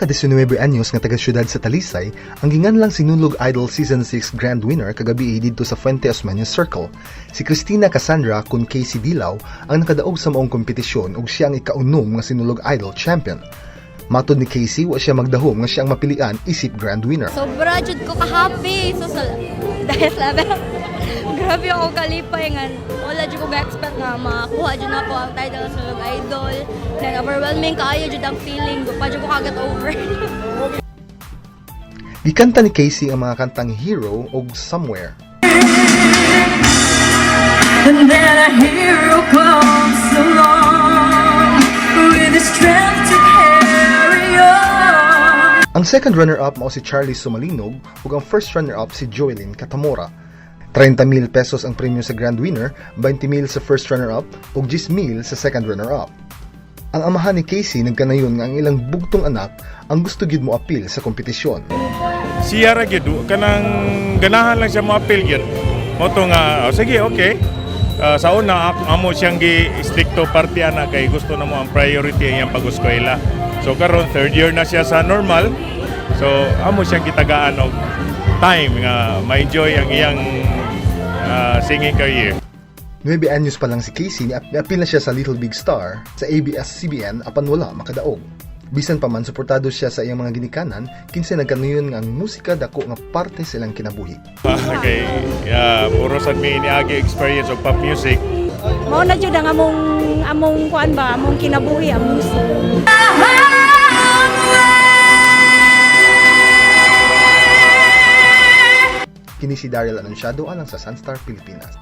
ka 19 anyos nga taga siyudad sa Talisay ang ginganlang Sinulog Idol Season 6 Grand Winner kagabi didto sa Fuente Osmeña Circle. Si Christina Cassandra kun Casey Dilaw ang nakadaog sa maong kompetisyon ug siya ang ikaunom nga Sinulog Idol champion. Matod ni Casey, wa siya magdahom nga siya ang mapilian isip grand winner. Sobra jud ko ka-happy. So, sa, dahil sabi, grabe ako kalipay nga. Wala jud ko ga-expect nga makakuha jud nako ang title sa Sinulog Idol. Then overwhelming kaayo jud ang feeling. Pa jud ko kagat over. Gikanta ni Casey ang mga kantang "Hero" ug "Somewhere." And then a hero comes along with the strength to carry on. Ang second runner-up mao si Charlie Sumalinog ug ang first runner-up si Joelyn Catamora. 30 mil pesos ang premyo sa grand winner, 20 mil sa first runner-up ug 10 mil sa second runner-up. Ang amahan ni Casey nagkanayon nga ang ilang bugtong anak ang gusto gyud mo apil sa kompetisyon. Siya ra gyud, kanang ganahan lang siya mo-apil gyud. Mao to nga, "Oh, sige, okay." Sa una amo siyang gi stricto parte ana kay gusto na mo ang priority ang iyang pag-eskwela. So karon third year na siya sa normal. So amo siyang gitagaan og time nga ma-enjoy ang iyang singing career. 9 anyos pa lang si Casey, niapil na siya sa Little Big Star sa ABS-CBN apan wala makadaog. Bisan pa man, suportado siya sa iyang mga ginikanan, kinsa nagkanayon nga ang musika dako nga parte sa ilang kinabuhi. Okay, yeah, puro sad mi niagi experience og pop music. Mao na jud ang among kuan ba, among kinabuhi ang music. Kini si Daryl Anunciado alang sa Sunstar Pilipinas.